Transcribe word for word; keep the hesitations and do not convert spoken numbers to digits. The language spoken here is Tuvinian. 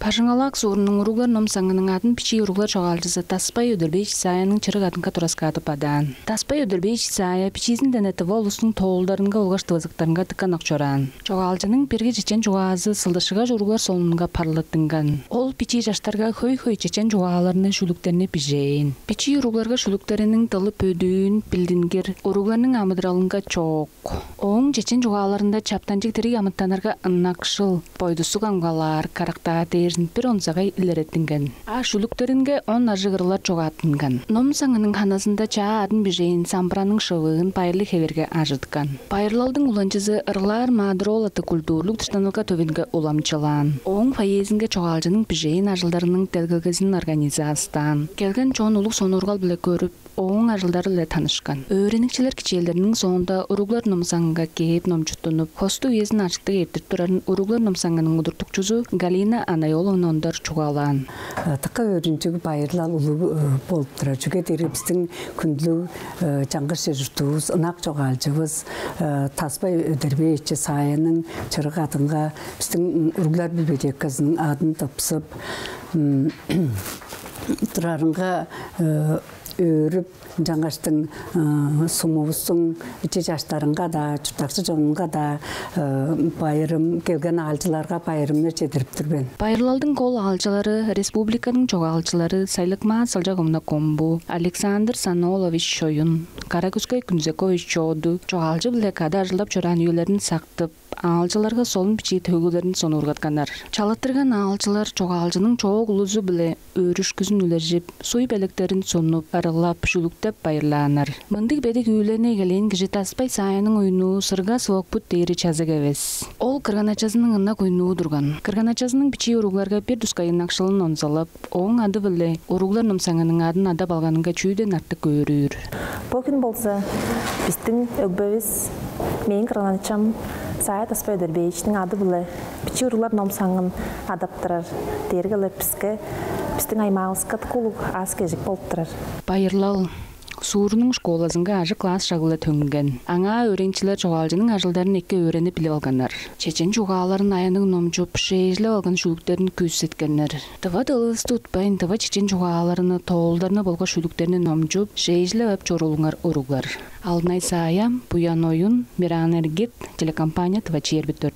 Ажың-Алаак суурунуң уруглар ном-саңының адын бичии уруглар чогаалчызы Таспай Өдербеевич Саяның чырык адынга тураскаадып адаан. Таспай Өдербеевич Сая бичиизинден-не тыва улустуң тоолдарынга болгаш тывызыктарынга дыка ынак чораан. Чогаалчының бирги чечен чугаазы «Сылдысчыгаш» уруглар солунунга парлаттынган. Ол бичии чаштарга хөй-хөй чечен чугааларны, шүлүктерни бижээн. Бичии уругларга шүлүктериниң дылы бөдүүн, билдингир, уругларның амыдыралынга чоок. Ооң чечен чугааларында чаптанчыг дириг амытаннарга ынакшыл, бойдусту камгалаар, карактаар дээрзин бир онзагай илереттинген. А шүлүктеринге он ажыг ырлар чогааттынган. Ном-саңының ханазында чаа адын бижээн самбыраның шывыын байырлыг хевирге ажыткан. Байырлалдың уланчызы ырлаар Маадыр-оол аттыг культурлуг дыштанылга төвүнге уламчылаан. Ооң фойезинге чогаалчының бижээн ажылдарының делгелгезин организастаан. Келген чон улуг сонуургал-биле көрүп, ооң ажылдары-биле танышкан. Өөреникчилер кичээлдериниң соонда уруглар ном-саңынга кээп номчуттунуп, хостуг үезин ажыктыг эрттирип турарын уруглар ном-саңының удуртукчузу Галина Анайоловна Ондар чугаалаан. Дыка өөрүнчүг байырлал улуг болуп турар. Чүге дээрге бистиң хүндүлүг чаңгыс чер-чурттуувус, ынак чогаалчывыс Таспай Өдербеевич Саяның чырык адынга бистиң уруглар библиотеказының адын тыпсып турарынга өөрүп, ынчангаштың сумувустуң бичии чаштарынга-даа, чурттакчы чонунга-даа байырым, келген аалчыларга байырымны чедирип тур мен. Байырлалдың кол аалчылары республиканың чогаалчылары Сайлыкмаа Сылчаковна Комбу, Александр Санолович Шоюн, Кара-Күскей Күнзекович Чооду. Чогаалчы-биле кады ажылдап чораан үелерин сактып, аалчыларга солун бичии төөгүлерин сонуургатканнар. Чалаттырган аалчылар чогаалчының чоок улузу-биле өөрүшкүзүн үлежип, суй белектерин сунуп, ырылап, шүлүктеп байырлааннар. Мындыг бедик үүлени эгелээн кижи Таспай Саяның уйнуу Сыргас Вокпут дээри чазык эвес. Ол кырган-ачазының ынак уйнуу турган. Кырган-ачазының бичии уругларга бир тускай ынакшылын онзалап, ооң ады-биле уруглар ном-саңының адын адап алганынга чүүден артык өөрүүр. Бо хүн болза бистиң өгбевис, мээң кырган-ачам Сая Таспай Өдербеевичтиң ады-биле бичии уруглар ном-саңын адап турар дээрге-ле биске, бистиң аймаавыска дыка улуг аас-кежик болуп турар. Байырлал суурунуң школазынга ажык класс шагы-биле төнген. Аңаа өөреникчилер чогаалчының ажылдарын эки өөренип билип алганнар. Чечен чугааларын аянныг номчуп, шээжилеп алган шүлүктерин күүсеткеннер. Тыва дылывысты утпайн, тыва чечен чугааларны, тоолдарны болгаш шүлүктерни номчуп, шээжилеп ап чоруулуңар, уруглар. Алдынай Саая, Буян Оюн, Мирана Эргит, телекомпания «Тыва чээрби дөрт».